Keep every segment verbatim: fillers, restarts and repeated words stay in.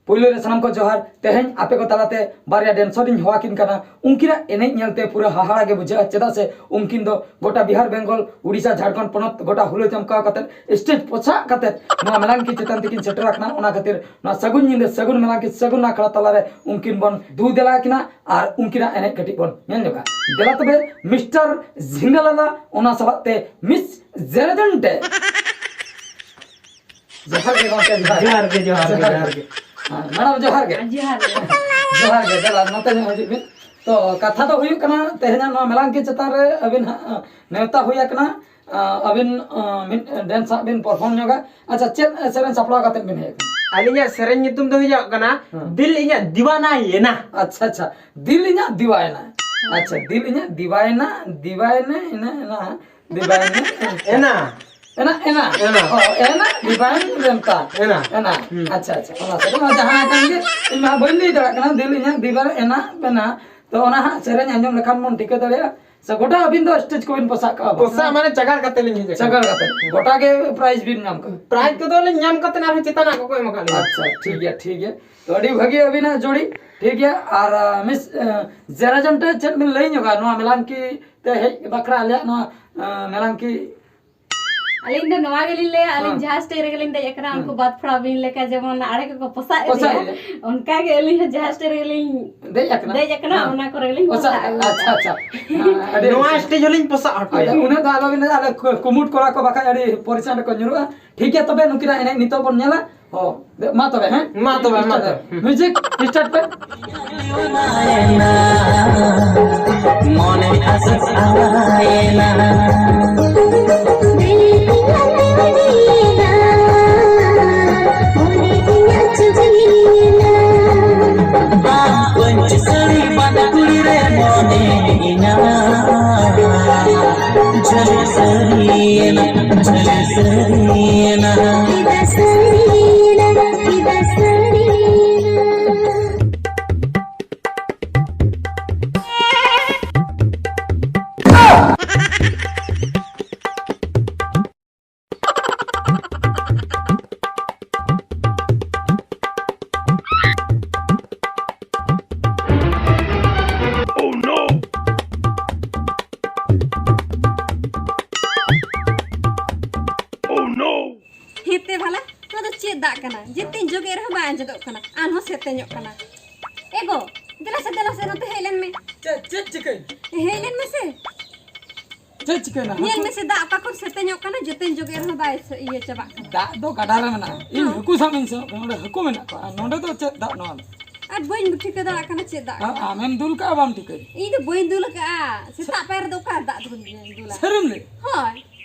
ᱯᱩᱭᱞᱩ ᱨᱮ ᱥᱟᱱᱟᱢ ᱠᱚ ᱡᱚᱦᱟᱨ᱾ ᱛᱮᱦᱮᱧ ᱟᱯᱮ ᱠᱚ ᱛᱟᱞᱟᱛᱮ ᱵᱟᱨᱭᱟ dancer ᱤᱧ ᱦᱚᱦᱚ ᱟᱹᱠᱤᱱ ᱠᱟᱱᱟ᱾ ᱩᱱᱠᱤᱱᱟᱜ ᱮᱱᱮᱡ ᱧᱮᱞᱛᱮ ᱯᱩᱨᱟᱹ ᱦᱟᱦᱟᱲᱟ ᱜᱮ ᱵᱩᱡᱷᱟᱹᱜᱼᱟ, ᱪᱮᱫᱟᱜ ᱥᱮ ᱩᱱᱠᱤᱱ ᱫᱚ ᱜᱚᱴᱟ ᱵᱤᱦᱟᱨ, ᱵᱮᱝᱜᱚᱞ, ᱩᱲᱤᱥᱥᱟ, ᱡᱷᱟᱲᱠᱷᱚᱸᱰ ᱯᱚᱱᱚᱛ, ᱜᱚᱴᱟ ᱦᱩᱞᱟᱹ ᱪᱟᱢᱠᱟᱣ ᱠᱟᱛᱮ, stage ᱯᱚᱪᱷᱟᱜ ᱠᱟᱛᱮ ᱱᱚᱣᱟ ᱢᱮᱞᱟᱝᱠᱤ ᱪᱮᱛᱟᱱ ᱛᱮᱠᱤᱱ ᱥᱮᱴᱮᱨ ᱟᱠᱟᱱᱟ᱾ ᱚᱱᱟ ᱠᱷᱟᱹᱛᱤᱨ ᱱᱚᱣᱟ ᱥᱟᱹᱜᱩᱱ ᱧᱤᱫᱟᱹ, ᱥᱟᱹᱜᱩᱱ ᱢᱮᱞᱟᱝᱠᱤ, ᱥᱟᱹᱜᱩᱱ ᱟᱠᱷᱲᱟ ᱛᱟᱞᱟᱨᱮ ᱩᱱᱠᱤᱱ ᱵᱚᱱ ᱫᱩ ᱫᱮᱞᱟ ᱟᱹᱠᱤᱱᱟ ᱟᱨ ᱩᱱᱠᱤᱱᱟᱜ ᱮᱱᱮᱡ ᱠᱟᱹᱴᱤᱡ ᱵᱚᱱ ᱧᱮᱞ ᱧᱚᱜᱟ᱾ ᱫᱮᱞᱟ ᱛᱚᱵᱮ, ᱢᱤᱥᱴᱟᱨ ᱡᱷᱤᱸᱜᱟᱞᱟᱞᱟ, ᱚᱱᱟ ᱥᱟᱞᱟᱜ ᱛᱮ ᱢᱤᱥ ᱡᱮᱨᱮᱫᱚᱱ ᱴᱮ᱾ ᱡᱚᱦᱟᱨ ᱜᱮ ᱜᱚᱢᱠᱮ, ᱡᱚᱦᱟᱨ᱾ ᱡᱚᱦᱟᱨ ᱜᱮ, ᱡᱚᱦᱟᱨ ᱜᱮ, ᱡᱚᱦᱟᱨ ᱜᱮ᱾ ᱦᱮᱸ, ᱢᱮᱰᱟᱢ, ᱡᱚᱦᱟᱨ ᱜᱮ᱾ ᱡᱚᱦᱟᱨ ᱜᱮ᱾ ᱡᱚᱦᱟᱨ ᱜᱮ, ᱫᱮᱞᱟ, ᱱᱚᱛᱮ ᱧᱚᱜ ᱦᱤᱡᱩᱜ ᱵᱤᱱ᱾ ᱛᱚ, ᱠᱟᱛᱷᱟ ᱫᱚ ᱦᱩᱭᱩᱜ ᱠᱟᱱᱟ, ᱛᱮᱦᱮᱧᱟᱜ ᱱᱚᱣᱟ ᱢᱮᱞᱟᱝᱠᱤ ᱪᱮᱛᱟᱱ ᱨᱮ ᱟᱹᱵᱤᱱ ᱦᱟᱸᱜ, ᱟᱸ, ᱱᱮᱣᱛᱟ ᱦᱩᱭ ᱟᱠᱟᱱᱟ᱾ ᱟᱸ, ᱟᱹᱵᱤᱱ, ᱟᱸ, ᱢᱤᱫ dance ᱦᱟᱸᱜ ᱵᱤᱱ perform ᱧᱚᱜᱟ᱾ ᱟᱪᱪᱷᱟ, ᱪᱮᱫ, ᱮ, ᱥᱮᱨᱮᱧ ᱥᱟᱯᱲᱟᱣ ᱠᱟᱛᱮ ᱵᱤᱱ ᱦᱮᱡ ᱟᱠᱟᱱᱟ? ᱟᱹᱞᱤᱧᱟᱜ ᱥᱮᱨᱮᱧ ᱧᱩᱛᱩᱢ ᱫᱚ ᱦᱩᱭᱩᱜ ᱠᱟᱱᱟ ᱦᱮᱸ᱾ ᱫᱤᱞ ᱤᱧᱟᱜ ᱫᱤᱣᱟᱱᱟ ᱭᱮᱱᱟ᱾ ᱟᱪᱪᱷᱟ, ᱟᱪᱪᱷᱟ, ᱫᱤᱞ ᱤᱧᱟᱜ ᱫᱤᱣᱟᱭᱮᱱᱟ᱾ ᱟᱪᱪᱷᱟ, ᱫᱤᱞ ᱤᱧᱟᱜ ᱫᱤᱣᱟᱭᱮᱱᱟ, ᱫᱤᱣᱟᱭᱮᱱᱟ, ᱮᱱᱟ, ᱮᱱᱟ, ᱫᱤᱣᱟᱭᱮᱱᱟ᱾ ᱮᱱᱟ᱾ ᱮᱱᱟ, ᱮᱱᱟ᱾ ᱮᱱᱟ᱾ ᱚ, ᱮᱱᱟ, ᱫᱤᱣᱟᱭᱮᱱᱟ ᱨᱮᱱᱛᱟ᱾ ᱮᱱᱟ᱾ ᱮᱱᱟ᱾ ᱦᱩᱸ᱾ ᱟᱪᱪᱷᱟ, ᱟᱪᱪᱷᱟ, ᱚᱱᱟ ᱥᱮᱨᱮᱧ ᱢᱟ ᱡᱟᱦᱟᱸ ᱠᱟᱱ ᱜᱮ, ᱤᱧ ᱢᱟ ᱵᱟᱹᱧ ᱞᱟᱹᱭ ᱫᱟᱲᱮᱭᱟᱜ ᱠᱟᱱᱟ, ᱫᱤᱞ ᱤᱧᱟᱜ ᱫᱤᱣᱟᱭᱮᱱᱟ, ᱮᱱᱟ, ᱮᱱᱟ᱾ ᱛᱚ, ᱚᱱᱟ ᱦᱟᱸᱜ ᱥᱮᱨᱮᱧ ᱟᱸᱡᱚᱢ ᱞᱮᱠᱷᱟᱱ ᱵᱚᱱ ᱴᱷᱤᱠᱟᱹ ᱫᱟᱲᱮᱭᱟᱜᱼᱟ᱾ ᱥᱮ ᱜᱚᱴᱟ ᱟᱹᱵᱤᱱ ᱫᱚ stage ᱠᱚᱵᱤᱱ ᱯᱚᱥᱟᱜ ᱠᱟᱜᱼᱟ ᱵᱟᱝ? ᱯᱚᱥᱟᱜ ᱢᱟᱱᱮ ᱪᱟᱜᱟᱲ ᱠᱟᱛᱮ ᱞᱤᱧ ᱦᱮᱡ ᱟᱠᱟᱱᱟ᱾ ᱪᱟᱜᱟᱲ ᱠᱟᱛᱮ᱾ ᱜᱚᱴᱟ ᱜᱮ prize ᱵᱤᱱ ᱧᱟᱢ ᱠᱟᱜᱼᱟ᱾ Prize ᱠᱚᱫᱚ ᱞᱤᱧ ᱧᱟᱢ ᱠᱟᱛᱮ ᱟᱨᱦᱚᱸ ᱪᱮᱛᱟᱱᱟᱜ ᱠᱚᱠᱚ ᱮᱢ ᱟᱠᱟᱫ ᱞᱤᱧᱟ᱾ ᱟᱪᱪᱷᱟ, ᱴᱷᱤᱠ ᱜᱮᱭᱟ, ᱴᱷᱤᱠ ᱜᱮᱭᱟ᱾ ᱛᱚ, ᱟᱹᱰᱤ ᱵᱷᱟᱹᱜᱤ ᱟᱹᱵᱤᱱᱟᱜ ᱡᱳᱲᱤ, ᱴᱷᱤᱠ ᱜᱮᱭᱟ᱾ ᱟᱨ, ᱟᱸ, ᱢᱤᱥ, ᱟᱸ, ᱡᱮᱨᱟ ᱡᱚᱱᱴᱮ ᱪᱮᱫ ᱵᱤᱱ ᱞᱟᱹᱭ ᱧᱚᱜᱟ ᱱᱚᱣᱟ ᱢᱮᱞᱟᱝᱠᱤ ᱛᱮ ᱦᱮᱡ ᱵᱟᱠᱷᱨᱟ ᱟᱞᱮᱭᱟᱜ ᱱᱚᱣᱟ, ᱟᱸ, ᱢᱮᱞᱟᱝᱠᱤ? ᱟᱹᱞᱤᱧ ᱫᱚ ᱱᱚᱣᱟ ᱜᱮᱞᱤᱧ ᱞᱟᱹᱭᱟ, ᱟᱹᱞᱤᱧ ᱦᱮᱸ᱾ ᱡᱟᱦᱟᱸ stage ᱨᱮᱜᱮᱞᱤᱧ ᱫᱮᱡ ᱟᱠᱟᱱᱟ, ᱦᱮᱸ᱾ ᱩᱱᱠᱩ ᱵᱟᱫ ᱯᱷᱚᱲᱟ ᱵᱤᱧ ᱞᱮᱠᱟ ᱡᱮᱢᱚᱱ ᱟᱲᱮ ᱠᱚᱠᱚ ᱯᱚᱥᱟᱜ ᱯᱚᱥᱟᱜ ᱤᱫᱤᱭᱟ, ᱤᱫᱤᱭᱟ᱾ ᱚᱱᱠᱟ ᱜᱮ ᱟᱹᱞᱤᱧ ᱦᱚᱸ ᱡᱟᱦᱟᱸ stage ᱨᱮᱜᱮᱞᱤᱧ ᱫᱮᱡ ᱟᱠᱟᱱᱟ? ᱫᱮᱡ ᱟᱠᱟᱱᱟ, ᱦᱮᱸ᱾ ᱚᱱᱟ ᱠᱚᱨᱮ ᱜᱮᱞᱤᱧ ᱯᱚᱥᱟᱜ ᱯᱚᱥᱟᱜ ᱤᱫᱤᱭᱟ᱾ ᱟᱪᱪᱷᱟ, ᱟᱪᱪᱷᱟ᱾ ᱦᱮᱸ, ᱟᱹᱰᱤ ᱱᱚᱣᱟ ᱟᱹᱰᱤ stage ᱦᱚᱸᱞᱤᱧ ᱯᱚᱥᱟᱜ ᱦᱚᱴᱚᱭᱟ᱾ ᱟᱪᱪᱷᱟ, ᱩᱱᱟᱹᱜ ᱫᱚ ᱟᱞᱚᱵᱤᱱ ᱞᱟᱹᱭᱟ, ᱟᱞᱮ ᱠᱩ-, ᱠᱩᱢᱩᱴ ᱠᱚᱲᱟ ᱠᱚ ᱵᱟᱠᱷᱟᱡ ᱟᱹᱰᱤ ᱯᱚᱨᱤᱥᱟᱱ ᱨᱮᱠᱚ ᱧᱩᱨᱩᱜᱼᱟ᱾ ᱴᱷᱤᱠ ᱜᱮᱭᱟ, ᱛᱚᱵᱮ ᱱᱩᱠᱤᱱᱟᱜ ᱮᱱᱮᱡ ᱱᱤᱛᱚᱜ ᱵᱚᱱ ᱧᱮᱞᱟ᱾ ᱦᱚᱸ, ᱢᱟ ᱛᱚᱵᱮ, ᱦᱮᱸ? ᱢᱟ ᱛᱚᱵᱮ, ᱢᱟ ᱛᱚᱵᱮ᱾ Music start ᱯᱮ᱾ ᱢᱚᱱᱮ ᱟᱥ ᱟᱞᱟᱭᱮᱱᱟ᱾ ᱵᱟᱝ ᱯᱟᱹᱧᱪᱤ ᱥᱟᱹᱲᱤ ᱵᱟᱸᱫᱮ ᱠᱩᱲᱤ ᱨᱮ ᱢᱚᱱᱮ ᱤᱧᱟᱹᱜ ᱡᱷᱟᱹᱞ ᱥᱟᱹᱨᱤᱭᱮᱱᱟ, ᱡᱷᱟᱹᱞ ᱥᱟᱹᱨᱤᱭᱮᱱᱟ᱾ ᱯᱤᱫᱟ ᱥᱟᱹᱨᱤᱭᱮᱱᱟ, ᱯᱤᱫᱟ ᱥᱟᱹᱨᱤᱭᱮᱱᱟ᱾ ᱱᱚᱣᱟ ᱫᱚ ᱪᱮᱫ ᱫᱟᱜ ᱠᱟᱱᱟ? ᱡᱮᱛᱮᱧ ᱡᱚᱜᱮᱫ ᱨᱮᱦᱚᱸ ᱵᱟᱝ ᱟᱸᱡᱮᱫᱚᱜ ᱠᱟᱱᱟ, ᱟᱨᱦᱚᱸ ᱥᱮᱛᱮᱧᱚᱜ ᱠᱟᱱᱟ᱾ ᱮ ᱜᱚ, ᱫᱮᱞᱟ ᱥᱮ, ᱫᱮᱞᱟ ᱥᱮ, ᱱᱚᱛᱮ ᱦᱮᱡ ᱞᱮᱱ ᱢᱮ᱾ ᱪᱮᱫ, ᱪᱮᱫ ᱪᱤᱠᱟᱹᱭ? ᱦᱮᱡ ᱞᱮᱱ ᱢᱮᱥᱮ᱾ ᱪᱮᱫ ᱪᱤᱠᱟᱹᱭᱱᱟ? ᱧᱮᱞ ᱦᱟᱹᱠᱩ? ᱢᱮᱥᱮ, ᱫᱟᱜ ᱚᱠᱟ ᱠᱷᱚᱱ ᱥᱮᱛᱮᱧᱚᱜ ᱠᱟᱱᱟ, ᱡᱮᱛᱮᱧ ᱡᱚᱜᱮᱫ ᱨᱮᱦᱚᱸ ᱵᱟᱭ ᱥᱮ-, ᱤᱭᱟᱹ ᱪᱟᱵᱟᱜ ᱠᱟᱱᱟ᱾ ᱫᱟᱜ ᱫᱚ ᱜᱟᱰᱟ ᱨᱮ ᱢᱮᱱᱟᱜᱼᱟ, ᱤᱧ ᱦᱮᱸ᱾ ᱦᱟᱹᱠᱩ ᱥᱟᱵ ᱤᱧ ᱥᱮᱱᱚᱜ ᱠᱟᱱᱟ, ᱚᱸᱰᱮ ᱦᱟᱹᱠᱩ ᱢᱮᱱᱟᱜ ᱠᱚᱣᱟ, ᱟᱨ ᱱᱚᱸᱰᱮ ᱫᱚ ᱪᱮᱫ ᱫᱟᱜ ᱱᱚᱣᱟ ᱫᱚ? ᱟᱨ ᱵᱟᱹᱧ ᱴᱷᱤᱠᱟᱹ ᱫᱟᱲᱮᱭᱟᱜ ᱠᱟᱱᱟ ᱪᱮᱫ ᱫᱟᱜ ᱟᱢ, ᱠᱟᱱᱟ᱾ ᱟᱢᱮᱢ ᱫᱩᱞ ᱠᱟᱜᱼᱟ, ᱵᱟᱢ ᱴᱷᱤᱠᱟᱹᱭᱟ? ᱤᱧ ᱫᱚ ᱵᱟᱹᱧ ᱫᱩᱞ ᱟᱠᱟᱜᱼᱟ, ᱥᱮᱛᱟᱜ ᱯᱟᱭᱟᱨ ᱨᱮᱫᱚ ᱚᱠᱟ ᱫᱟᱜ ᱫᱩᱞ ᱫᱩᱞᱟ? ᱥᱟᱹᱨᱤᱢ ᱞᱟᱹᱭ? ᱦᱳᱭ᱾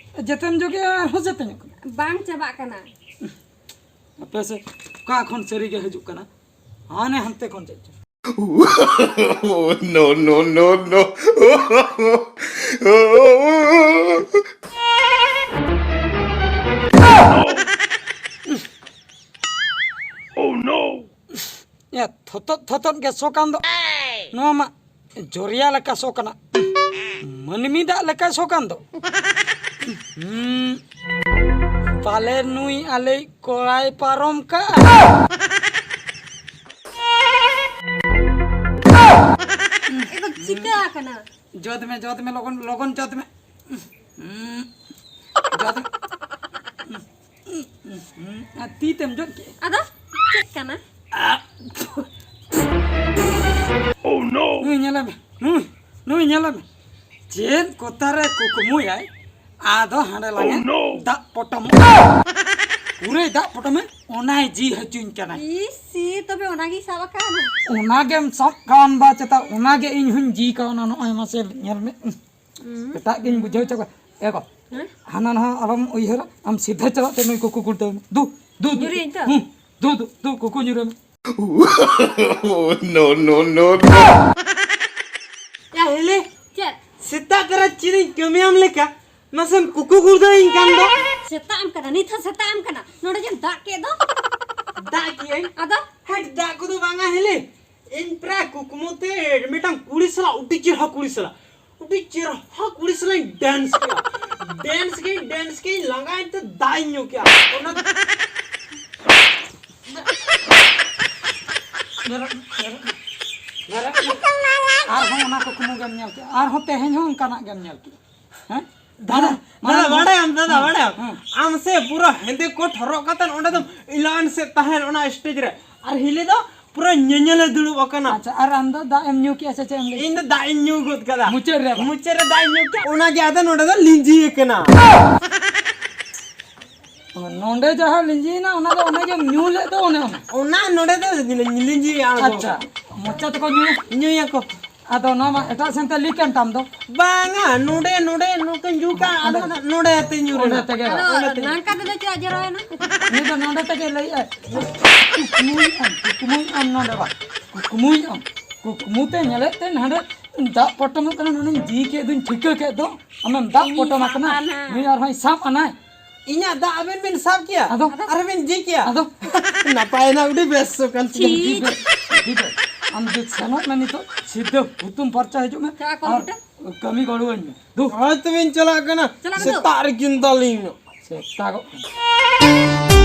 ᱡᱮᱛᱮᱢ ᱡᱚᱜᱮᱫ ᱟᱨᱦᱚᱸ ᱡᱮᱛᱮᱧᱚᱜ ᱠᱟᱱᱟ᱾ ᱵᱟᱝ ᱪᱟᱵᱟᱜ ᱠᱟᱱᱟ᱾ ᱟᱯᱮ ᱥᱮ ᱚᱠᱟ ᱠᱷᱚᱱ ᱥᱟᱹᱨᱤ ᱜᱮ ᱦᱤᱡᱩᱜ ᱠᱟᱱᱟ? ᱦᱟᱱᱮ ᱦᱟᱱᱛᱮ ᱠᱷᱚᱱ ᱪᱮᱫ ᱪᱚ᱾ No, no, no, no. Oh no. ᱮ, ᱛᱷᱚᱛᱚᱫ ᱛᱷᱚᱛᱚᱫ ᱜᱮ ᱥᱚ ᱠᱟᱱ ᱫᱚ᱾ ᱱᱚᱣᱟ ᱢᱟ ᱡᱚᱨᱤᱭᱟ ᱞᱮᱠᱟ ᱥᱚ ᱠᱟᱱᱟ᱾ ᱢᱟᱹᱱᱢᱤ ᱫᱟᱜ ᱞᱮᱠᱟ ᱥᱚ ᱠᱟᱱ ᱫᱚ᱾ ᱦᱩᱸ, ᱯᱟᱞᱮ ᱱᱩᱭ ᱟᱞᱮᱭ ᱠᱚᱲᱟᱭ ᱯᱟᱨᱚᱢ ᱠᱟᱜᱼᱟ᱾ ᱮ ᱜᱚ, ᱪᱤᱠᱟᱹ ᱟᱠᱟᱱᱟ? ᱡᱚᱫ ᱢᱮ, ᱡᱚᱫ ᱢᱮ, ᱞᱚᱜᱚᱱ, ᱞᱚᱜᱚᱱ ᱡᱚᱫ ᱢᱮ᱾ ᱦᱩᱸ, ᱡᱚᱫ ᱢᱮ᱾ ᱟᱨ ᱛᱤ ᱛᱮᱢ ᱡᱚᱫ ᱠᱮᱫ? ᱟᱫᱚ ᱪᱮᱫ ᱠᱟᱱᱟ? Oh no! ᱱᱩᱭ ᱧᱮᱞᱮ ᱢᱮ, ᱱᱩᱭ, ᱱᱩᱭ ᱧᱮᱞᱮ ᱢᱮ᱾ ᱪᱮᱫ ᱠᱚᱛᱟᱨᱮ ᱠᱩᱠᱢᱩᱭᱟᱭ, ᱟᱫᱚ ᱦᱟᱸᱰᱮ ᱞᱟᱝᱮ Oh no! ᱫᱟᱜ ᱯᱚᱴᱚᱢᱚᱜᱼᱟ᱾ ᱯᱩᱨᱟᱹᱭ ᱫᱟᱜ ᱯᱚᱴᱚᱢᱮ, ᱚᱱᱟᱭ ᱡᱤ ᱦᱚᱪᱚᱧ ᱠᱟᱱᱟᱭ᱾ ᱤᱥ, ᱥᱤ, ᱛᱚᱵᱮ ᱚᱱᱟᱜᱮᱭ ᱥᱟᱵ ᱟᱠᱟᱫ ᱢᱮ᱾ ᱚᱱᱟᱜᱮᱢ ᱥᱟᱵ ᱠᱟᱣᱟᱱ ᱵᱟ ᱪᱮᱛᱟ, ᱚᱱᱟᱜᱮ ᱤᱧ ᱦᱚᱧ ᱡᱤ ᱠᱟᱣᱱᱟ᱾ ᱱᱚᱜᱼᱚᱭ ᱢᱟᱥᱮ ᱧᱮᱞ ᱢᱮ᱾ ᱦᱩᱸ᱾ ᱮᱴᱟᱜ ᱜᱤᱧ ᱵᱩᱡᱷᱟᱹᱣ ᱦᱚᱪᱚ ᱠᱚᱣᱟ᱾ ᱮ ᱜᱚ, ᱦᱮᱸ? ᱦᱟᱱᱟ ᱱᱟᱣᱟ ᱟᱞᱚᱢ ᱩᱭᱦᱟᱹᱨᱟ, ᱟᱢ ᱥᱤᱫᱷᱟᱹ ᱪᱟᱞᱟᱜ ᱛᱮ ᱱᱩᱭ ᱠᱩᱠᱩ ᱜᱩᱲᱫᱟᱹᱣ ᱢᱮ᱾ ᱫᱩ, ᱫᱩ, ᱫᱩ᱾ ᱧᱩᱨᱩᱭᱟᱹᱧ ᱛᱚ? ᱦᱩᱸ, ᱫᱩ, ᱫᱩ, ᱫᱩ, ᱠᱩᱠᱩ ᱧᱩᱨᱩᱭ ᱢᱮ᱾ No, no, no, no. ᱭᱟ ᱦᱤᱞᱤ, ᱪᱮᱫ? ᱥᱮᱛᱟᱜ ᱛᱚᱨᱟ ᱪᱮᱫ ᱤᱧ ᱠᱟᱹᱢᱤᱭᱟᱢ ᱞᱮᱠᱟ, ᱱᱟᱥᱮᱢ ᱠᱩᱠᱩ ᱜᱩᱲᱫᱟᱹᱣᱤᱧ ᱠᱟᱱ ᱫᱚ᱾ ᱥᱮᱛᱟᱜ ᱮᱢ ᱠᱟᱱᱟ, ᱱᱤᱛ ᱦᱚᱸ ᱥᱮᱛᱟᱜ ᱮᱢ ᱠᱟᱱᱟ᱾ ᱱᱚᱰᱮ ᱡᱮᱢ ᱫᱟᱜ ᱠᱮᱫ ᱫᱚ᱾ ᱫᱟᱜ ᱠᱮᱫᱟᱹᱧ? ᱟᱫᱚ? ᱦᱮᱴ, ᱫᱟᱜ ᱠᱚᱫᱚ ᱵᱟᱝᱟ ᱦᱤᱞᱤ᱾ ᱤᱧ ᱯᱨᱟᱭ ᱠᱩᱠᱢᱩ ᱛᱮ ᱢᱤᱫᱴᱟᱝ ᱠᱩᱲᱤ ᱥᱟᱞᱟᱜ, ᱟᱹᱰᱤ ᱪᱮᱦᱨᱟ ᱠᱩᱲᱤ ᱥᱟᱞᱟᱜ, ᱟᱹᱰᱤ ᱪᱮᱦᱨᱟ ᱠᱩᱲᱤ ᱥᱟᱞᱟᱜ ᱤᱧ ᱰᱮᱱᱥ ᱠᱮᱜᱼᱟ᱾ ᱰᱮᱱᱥ ᱠᱮᱜᱼᱟᱹᱧ, ᱰᱮᱱᱥ ᱠᱮᱜᱼᱟᱹᱧ, ᱞᱟᱸᱜᱟᱭᱮᱱ ᱛᱮ ᱫᱟᱜ ᱤᱧ ᱧᱩ ᱠᱮᱜᱼᱟ᱾ ᱚᱱᱟ ᱟᱨᱦᱚᱸ ᱚᱱᱟ ᱠᱩᱠᱢᱩ ᱜᱮᱢ ᱧᱮᱞ ᱠᱮᱜᱼᱟ, ᱟᱨᱦᱚᱸ ᱛᱮᱦᱮᱧ ᱦᱚᱸ ᱚᱱᱠᱟᱱᱟᱜ ᱜᱮᱢ ᱧᱮᱞ ᱠᱮᱜᱼᱟ᱾ ᱦᱮᱸ? ᱫᱟᱫᱟ, ᱫᱟᱫᱟ, ᱵᱟᱲᱟᱭᱟᱢ, ᱫᱟᱫᱟ, ᱵᱟᱲᱟᱭᱟᱢ? ᱦᱮᱸ᱾ ᱟᱢ ᱥᱮ ᱯᱩᱨᱟᱹ ᱦᱮᱸᱫᱮ ᱠᱳᱴ ᱦᱚᱨᱚᱜ ᱠᱟᱛᱮ ᱚᱸᱰᱮ ᱫᱚᱢ ᱮᱞᱟᱱ ᱥᱮᱫ ᱛᱟᱦᱮᱱ ᱚᱱᱟ ᱥᱴᱮᱡ ᱨᱮ, ᱟᱨ ᱦᱤᱞᱤ ᱫᱚ ᱯᱩᱨᱟᱹ ᱧᱮᱧᱮᱞᱮ ᱫᱩᱲᱩᱵ ᱟᱠᱟᱱᱟ᱾ ᱟᱪᱪᱷᱟ, ᱟᱨ ᱟᱢ ᱫᱚ ᱫᱟᱜ ᱮᱢ ᱧᱩ ᱠᱮᱜᱼᱟ ᱥᱮ ᱪᱮᱫ ᱮᱢ ᱞᱟᱹᱭ? ᱤᱧ ᱫᱚ ᱫᱟᱜ ᱤᱧ ᱧᱩ ᱜᱚᱫ ᱠᱟᱫᱟ᱾ ᱢᱩᱪᱟᱹᱫ ᱨᱮ ᱵᱟᱝ? ᱢᱩᱪᱟᱹᱫ ᱨᱮ ᱫᱟᱜ ᱤᱧ ᱧᱩ ᱠᱮᱫᱟ, ᱚᱱᱟ ᱜᱮ ᱟᱫᱚ ᱱᱚᱰᱮ ᱫᱚ ᱞᱤᱸᱡᱤ ᱟᱠᱟᱱᱟ᱾ ᱱᱚᱰᱮ ᱡᱟᱦᱟᱸ ᱞᱤᱸᱡᱤᱭᱮᱱᱟ, ᱚᱱᱟ ᱫᱚ ᱚᱱᱮ ᱡᱮᱢ ᱧᱩ ᱞᱮᱫ ᱫᱚ, ᱚᱱᱮ ᱚᱱᱟ᱾ ᱚᱱᱟ ᱱᱚᱰᱮ ᱫᱚ ᱞᱤᱸᱡᱤ ᱟᱬᱜᱚ ᱟᱪᱪᱷᱟ, ᱠᱟᱱᱟ᱾ ᱢᱚᱪᱟ ᱛᱮᱠᱚ ᱧᱩᱭᱟ? ᱧᱩᱭᱟᱠᱚ᱾ ᱟᱫᱚ ᱱᱚᱣᱟ ᱢᱟ ᱮᱴᱟᱜ ᱥᱮᱱ ᱛᱮ ᱞᱤᱠ ᱮᱱ ᱛᱟᱢ ᱫᱚ᱾ ᱵᱟᱝᱟ, ᱱᱚᱰᱮ, ᱱᱚᱰᱮ ᱱᱚᱝᱠᱟᱧ ᱡᱩᱠᱟ, ᱟᱫᱚ ᱚᱸᱰᱮ, ᱱᱚᱰᱮ ᱛᱮ ᱧᱩᱨ ᱚᱸᱰᱮ ᱮᱱᱟ᱾ ᱛᱮᱜᱮ ᱵᱟᱝ? ᱟᱫᱚ ᱚᱸᱰᱮ ᱛᱮᱜᱮ᱾ ᱱᱚᱝᱠᱟ ᱛᱮᱫᱚ ᱪᱮᱫᱟᱜ ᱡᱚᱨᱚᱭᱮᱱᱟ? ᱩᱱᱤ ᱫᱚ ᱱᱚᱰᱮ ᱛᱮᱜᱮ ᱞᱟᱹᱭᱮᱜᱼᱟᱭ, ᱠᱩᱠᱢᱩᱭᱮᱫ ᱟᱢ, ᱠᱩᱠᱢᱩᱭᱮᱫ ᱟᱢ ᱱᱚᱰᱮ ᱵᱟᱝ, ᱠᱩᱠᱢᱩᱭᱮᱫ ᱟᱢ, ᱠᱩᱠᱢᱩ ᱛᱮ ᱧᱮᱞᱮᱫ ᱛᱮ ᱱᱟᱰᱮ ᱫᱟᱜ ᱯᱚᱴᱚᱢᱚᱜ ᱠᱟᱱᱟ, ᱱᱚᱰᱮᱧ ᱡᱤ ᱠᱮᱫ ᱫᱩᱧ ᱴᱷᱤᱠᱟᱹ ᱠᱮᱫ ᱫᱚ, ᱟᱢᱮᱢ ᱫᱟᱜ ᱤᱧᱤᱧ ᱯᱚᱴᱚᱢ ᱥᱟᱵ ᱟᱠᱟᱱᱟ, ᱟᱱᱟ᱾ ᱱᱩᱭ ᱟᱨᱦᱚᱸᱭ ᱥᱟᱵ ᱟᱱᱟᱭ᱾ ᱤᱧᱟᱜ ᱫᱟᱜ ᱟᱵᱮᱱ ᱵᱮᱱ ᱥᱟᱵ ᱠᱮᱭᱟ? ᱟᱫᱚ? ᱟᱨ ᱵᱮᱱ ᱡᱤ ᱠᱮᱭᱟ? ᱟᱫᱚ? ᱱᱟᱯᱟᱭ ᱮᱱᱟ, ᱟᱹᱰᱤ ᱵᱮᱥ ᱥᱚ ᱠᱟᱱ ᱪᱷᱤ᱾ ᱛᱤᱧᱟ᱾ ᱟᱹᱰᱤ ᱵᱮᱥ, ᱟᱹᱰᱤ ᱵᱮᱥ᱾ ᱟᱢ ᱫᱚ ᱥᱮᱱᱚᱜ ᱢᱮ ᱱᱤᱛᱚᱜ, ᱥᱤᱫᱷᱟᱹ ᱦᱩᱛᱩᱢ ᱯᱷᱟᱨᱪᱟ ᱦᱤᱡᱩᱜ ᱢᱮ᱾ ᱪᱟᱞᱟᱜ ᱠᱚ ᱟᱨ ᱢᱤᱫᱴᱟᱝ? ᱠᱟᱹᱢᱤ ᱜᱚᱲᱚᱣᱟᱹᱧ ᱢᱮ᱾ ᱫᱩ᱾ ᱦᱳᱭ ᱛᱚᱵᱮᱧ ᱪᱟᱞᱟᱜ ᱠᱟᱱᱟ᱾ ᱪᱟᱞᱟᱜ ᱢᱮ ᱫᱩ᱾ ᱥᱮᱛᱟᱜ ᱨᱮᱠᱤᱱ ᱫᱟᱞᱤᱧ ᱧᱚᱜ᱾ ᱥᱮᱛᱟᱜᱚᱜ ᱠᱟᱱᱟ᱾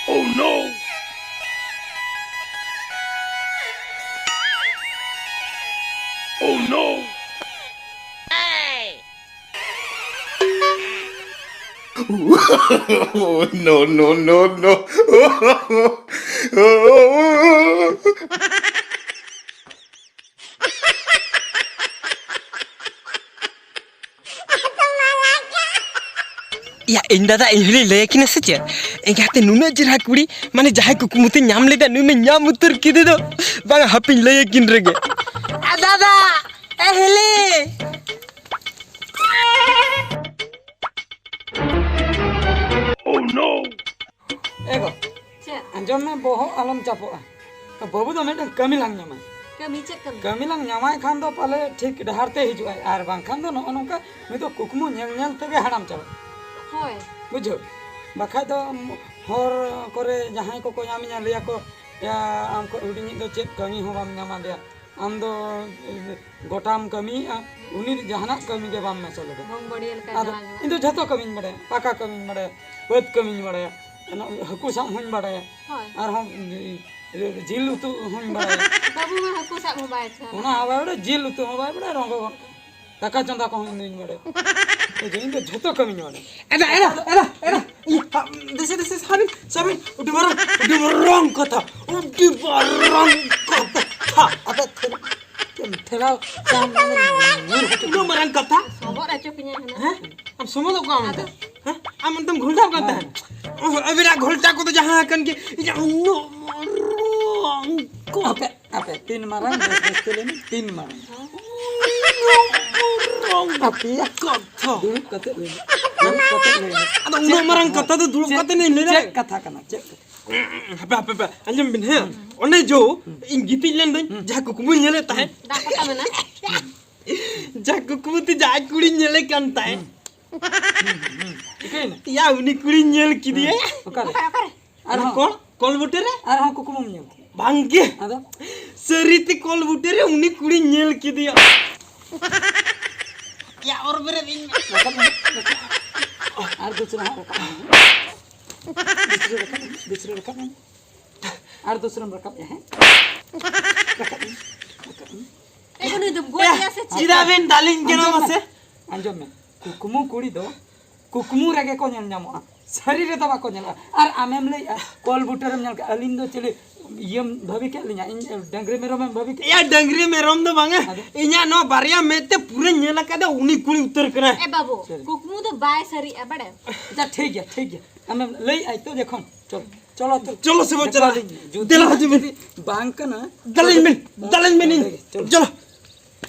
Oh no! Oh no! No, no, no, no. ᱭᱟ, ᱤᱧ ᱫᱟᱫᱟ, ᱤᱧ ᱦᱚᱸᱞᱤᱧ ᱞᱟᱹᱭ ᱟᱹᱠᱤᱱᱟ ᱥᱮ ᱪᱮᱫ? ᱮᱸᱜᱟᱛᱮ ᱱᱩᱱᱟᱹᱜ ᱪᱮᱦᱨᱟ ᱠᱩᱲᱤ, ᱢᱟᱱᱮ ᱡᱟᱦᱟᱸᱭ ᱠᱩᱠᱢᱩ ᱛᱮ ᱧᱟᱢ ᱞᱮᱫᱟ, ᱱᱩᱭ ᱢᱟ ᱧᱟᱢ ᱩᱛᱟᱹᱨ ᱠᱮᱫᱮ ᱫᱚ᱾ ᱵᱟᱝᱟ, ᱦᱟᱯᱮᱧ ᱞᱟᱹᱭ ᱟᱹᱠᱤᱱ ᱨᱮᱜᱮ᱾ ᱟ, ᱫᱟᱫᱟ, ᱮ ᱦᱤᱞᱤ᱾ Oh no! ᱮ ᱜᱚ, ᱪᱮᱫ? ᱟᱸᱡᱚᱢ ᱢᱮ, ᱵᱚᱦᱚᱜ ᱟᱞᱚᱢ ᱪᱟᱯᱚᱜᱼᱟ᱾ ᱵᱟᱹᱵᱩ ᱫᱚ ᱢᱤᱫᱴᱟᱝ ᱠᱟᱹᱢᱤ ᱞᱟᱝ ᱧᱟᱢᱟ᱾ ᱠᱟᱹᱢᱤ? ᱪᱮᱫ ᱠᱟᱹᱢᱤ? ᱠᱟᱹᱢᱤ ᱞᱟᱝ ᱧᱟᱢᱟᱭ ᱠᱷᱟᱱ ᱫᱚ ᱯᱟᱞᱮ ᱴᱷᱤᱠ ᱰᱟᱦᱟᱨ ᱛᱮ ᱦᱤᱡᱩᱜᱼᱟᱭ, ᱟᱨ ᱵᱟᱝᱠᱷᱟᱱ ᱫᱚ ᱱᱚᱜᱼᱚ ᱱᱚᱝᱠᱟ ᱱᱤᱛᱚᱜ ᱠᱩᱠᱢᱩ ᱧᱮᱞ ᱧᱮᱞ ᱛᱮᱜᱮ ᱦᱟᱲᱟᱢ ᱪᱟᱵᱟᱜᱼᱟ᱾ ᱦᱳᱭ᱾ ᱵᱩᱡᱷᱟᱹᱣ? ᱵᱟᱠᱷᱟᱡ ᱫᱚ ᱦᱚᱨ ᱠᱚᱨᱮ ᱡᱟᱦᱟᱸᱭ ᱠᱚᱠᱚ ᱧᱟᱢᱤᱧᱟ, ᱞᱟᱹᱭᱟᱠᱚ, "ᱭᱟ, ᱟᱢ ᱠᱷᱚᱱ ᱦᱩᱰᱤᱧᱤᱡ ᱫᱚ ᱪᱮᱫ ᱠᱟᱹᱢᱤ ᱦᱚᱸ ᱵᱟᱢ ᱧᱟᱢᱟ ᱫᱮᱭᱟ, ᱟᱢ ᱫᱚ ᱜᱚᱴᱟᱢ ᱠᱟᱹᱢᱤᱭᱮᱫᱼᱟ, ᱩᱱᱤ ᱫᱚ ᱡᱟᱦᱟᱱᱟᱜ ᱠᱟᱹᱢᱤ ᱜᱮ ᱵᱟᱢ ᱢᱮᱥᱟ ᱞᱮᱫᱟ?" ᱵᱚᱝ ᱵᱟᱹᱲᱤᱭᱟᱹ ᱞᱮᱠᱟ ᱟᱫᱚ ᱡᱟᱶᱟᱭ ᱢᱮ᱾ ᱤᱧ ᱫᱚ ᱡᱷᱚᱛᱚ ᱠᱟᱹᱢᱤᱧ ᱵᱟᱲᱟᱭᱟ, ᱯᱟᱠᱟ ᱠᱟᱹᱢᱤᱧ ᱵᱟᱲᱟᱭᱟ, ᱵᱟᱹᱫᱽ ᱠᱟᱹᱢᱤᱧ ᱵᱟᱲᱟᱭᱟ, ᱦᱟᱹᱠᱩ ᱥᱟᱵ ᱦᱚᱸᱧ ᱵᱟᱲᱟᱭᱟ, ᱦᱳᱭ᱾ ᱟᱨᱦᱚᱸ ᱡᱤᱞ ᱩᱛᱩ ᱦᱚᱸᱧ ᱵᱟᱲᱟᱭᱟ᱾ ᱵᱟᱹᱵᱩ ᱢᱟ ᱦᱟᱹᱠᱩ ᱥᱟᱵ ᱦᱚᱸ ᱵᱟᱭ ᱪᱟᱞᱟᱜᱼᱟ᱾ ᱚᱱᱟ ᱦᱚᱸ ᱵᱟᱭ ᱵᱟᱲᱟᱭᱟ, ᱡᱤᱞ ᱩᱛᱩ ᱦᱚᱸ ᱵᱟᱭ ᱵᱟᱲᱟᱭᱟ, ᱨᱚᱝᱜᱚ ᱜᱚᱫ ᱠᱟᱜᱼᱟ᱾ ᱫᱟᱠᱟ ᱪᱚᱸᱫᱟ ᱠᱚᱦᱚᱸ ᱤᱧ ᱫᱩᱧ ᱵᱟᱲᱟᱭᱟ᱾ ᱵᱩᱡᱷᱟᱹᱣ, ᱤᱧ ᱫᱚ ᱡᱷᱚᱛᱚ ᱠᱟᱹᱢᱤᱧ ᱵᱟᱲᱟᱭᱟ᱾ ᱮᱫᱟ, ᱮᱫᱟ, ᱮᱫᱟ, ᱮᱫᱟ᱾ ᱤᱭᱟᱹ, ᱦᱟ, ᱫᱮᱥᱮ, ᱫᱮᱥᱮ, ᱥᱟᱵᱤᱱ, ᱥᱟᱵᱤᱱ᱾ ᱟᱹᱰᱤ ᱢᱟᱨᱟᱝ, ᱟᱹᱰᱤ ᱢᱟᱨᱟᱝ ᱠᱟᱛᱷᱟ, ᱟᱹᱰᱤ ᱢᱟᱨᱟᱝ ᱠᱟᱛᱷᱟ᱾ ᱦᱟ, ᱟᱫᱚ ᱛᱷᱮᱞ-, ᱪᱮᱫ ᱮᱢ ᱴᱷᱮᱞᱟᱣ ᱪᱟᱢ, ᱧᱩᱨ ᱦᱚᱪᱚ ᱩᱱᱟᱹᱜ ᱢᱟᱨᱟᱝ ᱠᱟᱛᱷᱟ? ᱥᱚᱵᱚᱫ ᱦᱚᱪᱚ ᱠᱤᱧᱟᱹ ᱦᱩᱱᱟᱹᱝ᱾ ᱦᱮᱸ? ᱟᱢ ᱥᱚᱢᱚᱫᱚᱜ ᱠᱟᱱ ᱟᱫᱚ? ᱦᱮᱸ? ᱟᱢ ᱚᱱᱛᱮᱢ ᱜᱷᱚᱞᱴᱟᱣ ᱠᱟᱱ ᱦᱮᱸ᱾ ᱛᱟᱦᱮᱸᱫ? ᱳᱦ, ᱟᱹᱵᱤᱱᱟᱜ ᱜᱷᱚᱞᱴᱟ ᱠᱚᱫᱚ ᱡᱟᱦᱟᱸ ᱟᱠᱟᱱ ᱜᱮ, ᱤᱧᱟᱹᱜ ᱩᱱᱟᱹᱜ ᱢᱟᱨᱟᱝ ᱠᱚ- ᱟᱯᱮ, ᱟᱯᱮ, ᱛᱤᱱ ᱢᱟᱨᱟᱝ, ᱵᱮᱥ ᱵᱮᱥ ᱛᱮ ᱞᱟᱹᱭ ᱢᱮ, ᱛᱤᱱ ᱢᱟᱨᱟᱝ᱾ ᱩᱱᱟᱹᱜ ᱢᱟᱨᱟᱝ ᱟᱯᱮᱭᱟᱜ ᱠᱟᱛᱷᱟ᱾ ᱫᱩᱲᱩᱵ ᱠᱟᱛᱮ ᱞᱟᱹᱭ ᱢᱮ, ᱫᱩᱲᱩᱵ ᱠᱟᱛᱮ ᱞᱟᱹᱭ ᱢᱮ᱾ ᱟᱫᱚ ᱪᱮᱫ ᱩᱱᱟᱹᱜ ᱢᱟᱨᱟᱝ ᱠᱟᱛᱷᱟ? ᱠᱟᱛᱷᱟ ᱫᱚ ᱫᱩᱲᱩᱵ ᱪᱮᱫ, ᱠᱟᱛᱮ ᱞᱤᱧ ᱞᱟᱹᱭ ᱪᱮᱫ ᱫᱟᱲᱮᱭᱟᱜᱼᱟ? ᱠᱟᱛᱷᱟ ᱠᱟᱱᱟ, ᱪᱮᱫ ᱠᱟᱛᱷᱟ? ᱦᱟᱯᱮ, ᱦᱟᱯᱮ, ᱦᱟᱯᱮ, ᱟᱸᱡᱚᱢ ᱵᱤᱱ, ᱦᱮᱸ? ᱚᱱᱮ ᱡᱚ, ᱤᱧ ᱜᱤᱛᱤᱡ ᱞᱮᱱ ᱫᱚᱧ, ᱦᱩᱸ᱾ ᱡᱟᱦᱟᱸ ᱠᱩᱠᱢᱩᱧ ᱧᱮᱞᱮᱫ ᱛᱟᱦᱮᱸᱫ᱾ ᱫᱟᱜ ᱠᱚᱛᱟ ᱢᱮᱱᱟᱜ? ᱡᱟᱦᱟᱸ ᱠᱩᱠᱢᱩ ᱛᱮ ᱡᱟᱦᱟᱸᱭ ᱠᱩᱲᱤᱧ ᱧᱮᱞᱮ ᱠᱟᱱ ᱛᱟᱦᱮᱸᱫ᱾ ᱦᱩᱸ, ᱦᱩᱸ, ᱦᱩᱸ᱾ ᱪᱤᱠᱟᱹᱭᱮᱱᱟ? ᱭᱟ, ᱩᱱᱤ ᱠᱩᱲᱤᱧ ᱧᱮᱞ ᱠᱮᱫᱮᱭᱟ᱾ ᱦᱩᱸ᱾ ᱚᱠᱟᱨᱮ? ᱚᱠᱟᱨᱮ? ᱚᱱᱟ ᱟᱨᱦᱚᱸ? ᱠᱚᱞ, ᱠᱚᱞ ᱵᱩᱴᱟᱹ ᱨᱮ᱾ ᱟᱨᱦᱚᱸ ᱠᱩᱠᱢᱩᱢ ᱧᱮᱞ ᱠᱮᱫᱟ? ᱵᱟᱝᱜᱮ᱾ ᱟᱫᱚ? ᱥᱟᱹᱨᱤᱛᱮ ᱠᱚᱞ ᱵᱩᱴᱟᱹ ᱨᱮ ᱩᱱᱤ ᱠᱩᱲᱤᱧ ᱧᱮᱞ ᱠᱮᱫᱮᱭᱟ᱾ ᱭᱟ, ᱚᱨ ᱵᱮᱨᱮᱫ ᱤᱧ ᱢᱮ᱾ ᱨᱟᱠᱟᱵ ᱢᱮ, ᱨᱟᱠᱟᱵ᱾ ᱟᱨ ᱫᱩᱥᱨᱟ ᱦᱟᱸᱜ ᱨᱟᱠᱟᱵ ᱢᱮ᱾ ᱫᱩᱥᱨᱟ ᱨᱟᱠᱟᱵ ᱢᱮ, ᱫᱩᱥᱨᱟ ᱨᱟᱠᱟᱵ ᱢᱮ᱾ ᱟᱨ ᱫᱩᱥᱨᱟᱢ ᱨᱟᱠᱟᱵ ᱮᱜᱼᱟ, ᱦᱮᱸ? ᱨᱟᱠᱟᱵ ᱢᱮ, ᱨᱟᱠᱟᱵ ᱢᱮ᱾ ᱮ, ᱩᱱᱤ ᱫᱚᱢ ᱜᱚᱡ ᱮᱭᱟ ᱥᱮ ᱪᱮᱫ? ᱪᱮᱫᱟᱜ ᱵᱮᱱ ᱫᱟᱞᱤᱧ ᱠᱟᱱᱟ ᱟᱸᱡᱚᱢ ᱢᱮ, ᱢᱟᱥᱮ? ᱟᱸᱡᱚᱢ ᱢᱮ, ᱠᱩᱠᱢᱩ ᱠᱩᱲᱤ ᱫᱚ ᱠᱩᱠᱢᱩ ᱨᱮᱜᱮ ᱠᱚ ᱧᱮᱞ ᱧᱟᱢᱚᱜᱼᱟ, ᱥᱟᱹᱨᱤ ᱨᱮᱫᱚ ᱵᱟᱠᱚ ᱧᱮᱞᱚᱜᱼᱟ᱾ ᱟᱨ ᱟᱢᱮᱢ ᱞᱟᱹᱭᱮᱜᱼᱟ ᱠᱚᱞ ᱵᱩᱴᱟᱹᱨᱮᱢ ᱧᱮᱞ ᱠᱮᱜᱼᱟ, ᱟᱹᱞᱤᱧ ᱫᱚ ᱪᱤᱞᱤ ᱤᱭᱟᱹᱢ ᱵᱷᱟᱹᱵᱤ ᱠᱮᱫ ᱞᱤᱧᱟ? ᱤᱧ ᱰᱟᱹᱝᱨᱤ ᱢᱮᱨᱚᱢᱮᱢ ᱵᱷᱟᱹᱵᱤ ᱠᱮᱫ? ᱮᱭᱟ, ᱰᱟᱹᱝᱨᱤ ᱢᱮᱨᱚᱢ ᱫᱚ ᱵᱟᱝᱟ, ᱟᱫᱚ? ᱤᱧᱟᱜ ᱱᱚᱣᱟ ᱵᱟᱨᱭᱟ ᱢᱮᱫ ᱛᱮ ᱯᱩᱨᱟᱹᱧ ᱧᱮᱞ ᱟᱠᱟᱫᱟ, ᱩᱱᱤ ᱠᱩᱲᱤ ᱩᱛᱟᱹᱨ ᱠᱟᱱᱟᱭ᱾ ᱮ ᱵᱟᱹᱵᱩ, ᱥᱟᱹᱨᱤ᱾ ᱠᱩᱠᱢᱩ ᱫᱚ ᱵᱟᱭ ᱥᱟᱹᱨᱤᱜᱼᱟ, ᱵᱟᱲᱟᱭᱟᱢ? ᱟᱪᱪᱷᱟ, ᱴᱷᱤᱠ ᱜᱮᱭᱟ, ᱴᱷᱤᱠ ᱜᱮᱭᱟ, ᱟᱢᱮᱢ ᱞᱟᱹᱭᱮᱜᱼᱟ ᱛᱚ, ᱡᱚᱠᱷᱚᱱ, ᱪᱚᱞᱚ᱾ ᱪᱚᱞᱚ ᱥᱮ ᱵᱚᱱ ᱫᱮᱠᱷᱟᱣ ᱪᱟᱞᱟᱜᱼᱟ᱾ ᱞᱤᱧ ᱢᱮ᱾ ᱡᱩᱫᱤ ᱫᱮᱞᱟ ᱦᱤᱡᱩᱜ ᱢᱮ᱾ ᱡᱩᱫᱤ ᱵᱟᱝ ᱠᱟᱱᱟ, ᱫᱮᱞᱟᱧ ᱢᱮ, ᱫᱮᱞᱟᱧ ᱢᱮ ᱱᱤᱧ᱾ ᱪᱚᱞᱚ᱾ ᱪᱚᱞᱚ᱾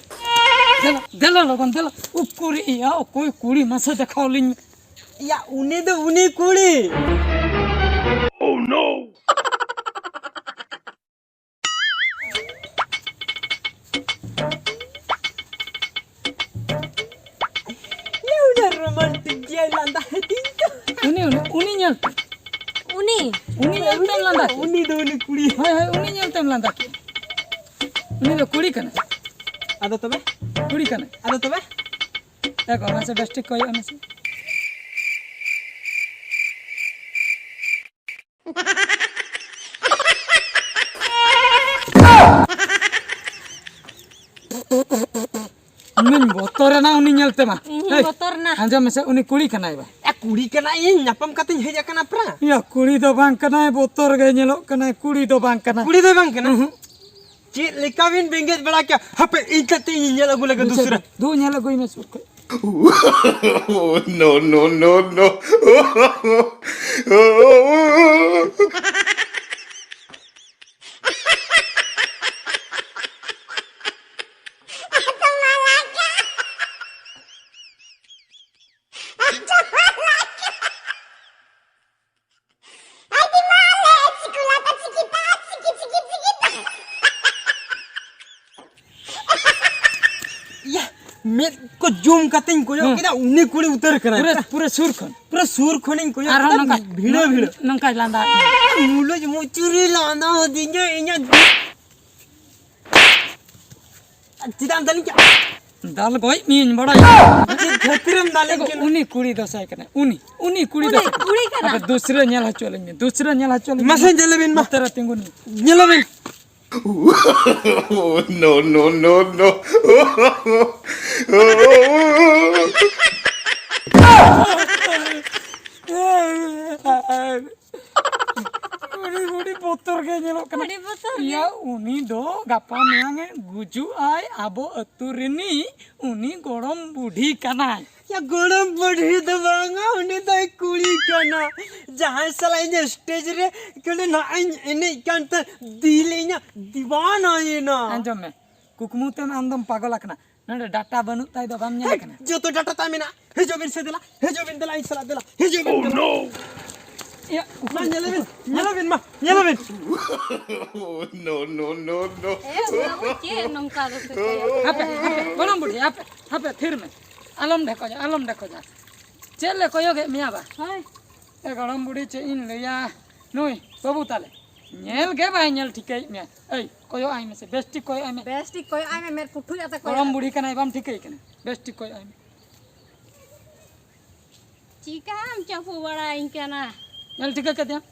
ᱫᱮᱞᱟ, ᱫᱮᱞᱟ ᱞᱚᱜᱚᱱ, ᱫᱮᱞᱟ᱾ ᱩᱠᱩᱨ ᱤᱭᱟ, ᱚᱠᱚᱭ ᱠᱩᱲᱤ? ᱢᱟᱥᱮ ᱫᱮᱠᱷᱟᱣ ᱞᱤᱧ ᱢᱮ᱾ ᱭᱟ, ᱩᱱᱤ ᱫᱚ ᱩᱱᱤ ᱠᱩᱲᱤ᱾ No! ᱩᱱᱤ, ᱩᱱᱤ, ᱩᱱᱤ ᱧᱮᱞ ᱛᱮ᱾ ᱩᱱᱤ? ᱩᱱᱤ ᱧᱮᱞ ᱛᱮᱢ ᱞᱟᱸᱫᱟ ᱠᱮᱫ᱾ ᱩᱱᱤ ᱫᱚ ᱩᱱᱤ ᱠᱩᱲᱤ᱾ ᱦᱳᱭ, ᱦᱳᱭ, ᱩᱱᱤ ᱧᱮᱞ ᱛᱮᱢ ᱞᱟᱸᱫᱟ ᱠᱮᱫ᱾ ᱩᱱᱤ ᱫᱚ ᱠᱩᱲᱤ ᱠᱟᱱᱟᱭ᱾ ᱟᱫᱚ ᱛᱚᱵᱮ? ᱠᱩᱲᱤ ᱠᱟᱱᱟᱭ᱾ ᱟᱫᱚ ᱛᱚᱵᱮ? ᱮ ᱜᱚ, ᱢᱟᱥᱮ ᱵᱮᱥ ᱴᱷᱤᱠ ᱠᱚᱭᱚᱜ ᱢᱮᱥᱮ᱾ ᱤᱧ ᱵᱚᱛᱚᱨᱮᱱᱟ ᱩᱱᱤ ᱧᱮᱞ ᱛᱮᱢᱟ᱾ ᱤᱧ ᱦᱚᱸᱧ ᱮᱭ, ᱵᱚᱛᱚᱨᱮᱱᱟ᱾ ᱟᱸᱡᱚᱢ ᱢᱮᱥᱮ, ᱩᱱᱤ ᱠᱩᱲᱤ ᱠᱟᱱᱟᱭ ᱵᱟ᱾ ᱮ, ᱠᱩᱲᱤ ᱠᱟᱱᱟᱭ, ᱤᱧ ᱧᱟᱯᱟᱢ ᱠᱟᱛᱮᱧ ᱦᱮᱡ ᱟᱠᱟᱱᱟ ᱯᱨᱟ᱾ ᱭᱟ, ᱠᱩᱲᱤ ᱫᱚ ᱵᱟᱝ ᱠᱟᱱᱟᱭ, ᱵᱚᱛᱚᱨ ᱜᱮ ᱧᱮᱞᱚᱜ ᱠᱟᱱᱟᱭ, ᱠᱩᱲᱤ ᱫᱚ ᱵᱟᱝ ᱠᱟᱱᱟᱭ᱾ ᱩᱦᱩᱸ᱾ ᱪᱮᱫ ᱞᱮᱠᱟ ᱵᱤᱱ ᱵᱮᱸᱜᱮᱫ ᱵᱟᱲᱟ ᱠᱮᱭᱟ? ᱦᱟᱯᱮ, ᱤᱧ ᱠᱟᱹᱴᱤᱡ ᱤᱧ ᱧᱮᱞ ᱟᱹᱜᱩ ᱞᱮᱜᱮ ᱫᱩᱥᱨᱟ᱾ ᱫᱩ ᱧᱮᱞ ᱟᱹᱜᱩᱭ ᱢᱮ ᱥᱩᱨ ᱠᱷᱚᱡ᱾ No, no, no, no. ᱤᱭᱟ, ᱢᱮᱫ ᱠᱚ ᱡᱩᱢ ᱠᱟᱛᱮᱧ ᱠᱚᱭᱚᱜ ᱦᱩᱸ᱾ ᱠᱮᱫᱟ, ᱩᱱᱤ ᱠᱩᱲᱤ ᱩᱛᱟᱹᱨ ᱠᱟᱱᱟᱭ᱾ ᱯᱩᱨᱟᱹ, ᱯᱩᱨᱟᱹ ᱥᱩᱨ ᱠᱷᱚᱱ᱾ ᱯᱩᱨᱟᱹ ᱥᱩᱨ ᱠᱷᱚᱱᱤᱧ ᱠᱚᱭᱚᱜ ᱟᱨᱦᱚᱸ ᱠᱮᱫᱟ, ᱱᱚᱝᱠᱟ, ᱵᱷᱤᱲᱟᱹ, ᱵᱷᱤᱲᱟᱹ᱾ ᱱᱚᱝᱠᱟᱭ ᱞᱟᱸᱫᱟ᱾ ᱢᱩᱞᱩᱡ ᱢᱩᱪᱩᱨᱤ ᱞᱟᱸᱫᱟ ᱦᱚᱫᱤᱧᱟ ᱤᱧᱟᱹᱜ᱾ ᱪᱮᱫᱟᱜ ᱮᱢ ᱫᱟᱞᱤᱧ ᱠᱟᱱᱟ? ᱫᱟᱞ ᱜᱚᱡ ᱢᱤᱭᱟᱹᱧ ᱵᱟᱲᱟᱭ᱾ ᱪᱮᱫ ᱠᱷᱟᱹᱛᱤᱨᱮᱢ ᱫᱟᱞᱤᱧ ᱮᱜᱳ, ᱠᱟᱱᱟ? ᱩᱱᱤ ᱠᱩᱲᱤ ᱫᱚᱥᱟᱭ ᱠᱟᱱᱟᱭ᱾ ᱩᱱᱤ, ᱩᱱᱤ ᱠᱩᱲᱤ ᱩᱱᱤ ᱫᱚᱥᱟᱭ ᱠᱟᱱᱟᱭ᱾ ᱠᱩᱲᱤ ᱠᱟᱱᱟ᱾ ᱟᱫᱚ ᱫᱩᱥᱨᱟᱹ ᱧᱮᱞ ᱦᱚᱪᱚ ᱞᱤᱧ ᱢᱮ, ᱫᱩᱥᱨᱟᱹ ᱧᱮᱞ ᱦᱚᱪᱚ ᱞᱤᱧ ᱢᱮ᱾ ᱢᱟᱥᱮ ᱧᱮᱞᱮ ᱵᱤᱱ ᱢᱟ᱾ ᱱᱚᱛᱮ ᱨᱮ ᱛᱤᱸᱜᱩᱱ ᱢᱮ᱾ ᱧᱮᱞᱮ ᱵᱤᱱ᱾ No, no, no, no. ᱟᱹᱰᱤ, ᱟᱹᱰᱤ ᱵᱚᱛᱚᱨ ᱜᱮ ᱧᱮᱞᱚᱜ ᱠᱟᱱᱟ᱾ ᱟᱹᱰᱤ ᱵᱚᱛᱚᱨ ᱜᱮ᱾ ᱭᱟ, ᱩᱱᱤ ᱫᱚ ᱜᱟᱯᱟ ᱢᱮᱭᱟᱝ ᱮ ᱜᱩᱡᱩᱜ ᱟᱭ, ᱟᱵᱚ ᱟᱹᱛᱩ ᱨᱤᱱᱤᱡ ᱩᱱᱤ ᱜᱚᱲᱚᱢ ᱵᱩᱰᱷᱤ ᱠᱟᱱᱟᱭ᱾ ᱭᱟ, ᱜᱚᱲᱚᱢ ᱵᱩᱰᱷᱤ ᱫᱚ ᱵᱟᱝᱟ, ᱩᱱᱤ ᱫᱚᱭ ᱠᱩᱲᱤ ᱠᱟᱱᱟ᱾ ᱡᱟᱦᱟᱸᱭ ᱥᱟᱞᱟᱜ ᱤᱧ stage ᱨᱮ ᱠᱷᱟᱹᱞᱤ ᱱᱟᱦᱟᱜ ᱤᱧ ᱮᱱᱮᱡ ᱠᱟᱱ ᱛᱮ ᱫᱤᱞ ᱤᱧᱟᱹᱜ ᱫᱤᱣᱟᱱᱟᱭᱮᱱᱟ᱾ ᱟᱸᱡᱚᱢ ᱢᱮ, ᱠᱩᱠᱢᱩ ᱛᱮᱢ ᱟᱢ ᱫᱚᱢ ᱯᱟᱜᱚᱞ ᱟᱠᱟᱱᱟ᱾ ᱱᱚᱰᱮ data ᱵᱟᱹᱱᱩᱜ ᱛᱟᱭ ᱫᱚ ᱵᱟᱢ ᱧᱮᱞ ᱦᱮᱸ, ᱠᱟᱱᱟ? ᱡᱚᱛᱚ data ᱛᱟᱭ ᱢᱮᱱᱟᱜᱼᱟ᱾ ᱦᱤᱡᱩᱜ ᱵᱤᱱ ᱥᱮ ᱫᱮᱞᱟ, ᱦᱤᱡᱩᱜ ᱵᱤᱱ ᱫᱮᱞᱟ, ᱤᱧ ᱥᱟᱞᱟᱜ ᱫᱮᱞᱟ, ᱦᱤᱡᱩᱜ ᱵᱤᱱ Oh, ᱫᱮᱞᱟ᱾ No! ᱤᱭᱟᱹ, ᱢᱟ ᱧᱮᱞ ᱟᱵᱤᱱ, ᱧᱮᱞ ᱟᱵᱤᱱ, ᱢᱟ ᱧᱮᱞ ᱟᱵᱤᱱ᱾ No, no, no, no. ᱮ ᱵᱟᱹᱵᱩ, ᱪᱮᱫ ᱱᱚᱝᱠᱟ ᱫᱚᱯᱮ ᱠᱚᱭᱚᱜ? ᱦᱟᱯᱮ, ᱦᱟᱯᱮ, ᱜᱚᱲᱚᱢ ᱵᱩᱰᱷᱤ, ᱦᱟᱯᱮ, ᱦᱟᱯᱮ, ᱛᱷᱤᱨ ᱢᱮ᱾ ᱟᱞᱚᱢ ᱰᱷᱮᱠᱚᱡᱟ, ᱟᱞᱚᱢ ᱰᱷᱮᱠᱚᱡᱟ᱾ ᱪᱮᱫ ᱞᱮ ᱠᱚᱭᱚᱜᱮᱫ ᱢᱮᱭᱟ ᱵᱟ? ᱦᱳᱭ᱾ ᱮ ᱜᱚᱲᱚᱢ ᱵᱩᱰᱷᱤ, ᱪᱮᱫ ᱤᱧ ᱞᱟᱹᱭᱟ, ᱱᱩᱭ ᱵᱟᱹᱵᱩ ᱛᱟᱞᱮ ᱧᱮᱞ ᱜᱮ ᱵᱟᱭ ᱧᱮᱞ ᱴᱷᱤᱠᱟᱹᱭᱮᱫ ᱢᱮᱭᱟ᱾ ᱮᱭ, ᱠᱚᱭᱚᱜ ᱟᱭ ᱢᱮᱥᱮ, ᱵᱮᱥ ᱴᱷᱤᱠ ᱠᱚᱭᱚᱜ ᱟᱭ ᱢᱮ᱾ ᱵᱮᱥ ᱴᱷᱤᱠ ᱠᱚᱭᱚᱜ ᱟᱭ ᱢᱮ, ᱢᱮᱫ ᱯᱩᱴᱷᱩᱡ ᱟᱛᱮ ᱠᱚᱭᱚᱜ ᱜᱚᱲᱚᱢ ᱟᱭ ᱢᱮ᱾ ᱵᱩᱰᱷᱤ ᱠᱟᱱᱟᱭ, ᱵᱟᱢ ᱴᱷᱤᱠᱟᱹᱭ ᱠᱟᱱᱟ? ᱵᱮᱥ ᱴᱷᱤᱠ ᱠᱚᱭᱚᱜ ᱟᱭ ᱢᱮ᱾ ᱪᱤᱠᱟᱢ ᱪᱟᱯᱚ ᱵᱟᱲᱟᱭᱤᱧ ᱠᱟᱱᱟ? ᱧᱮᱞ ᱴᱷᱤᱠᱟᱹ ᱠᱮᱫᱮᱭᱟᱢ?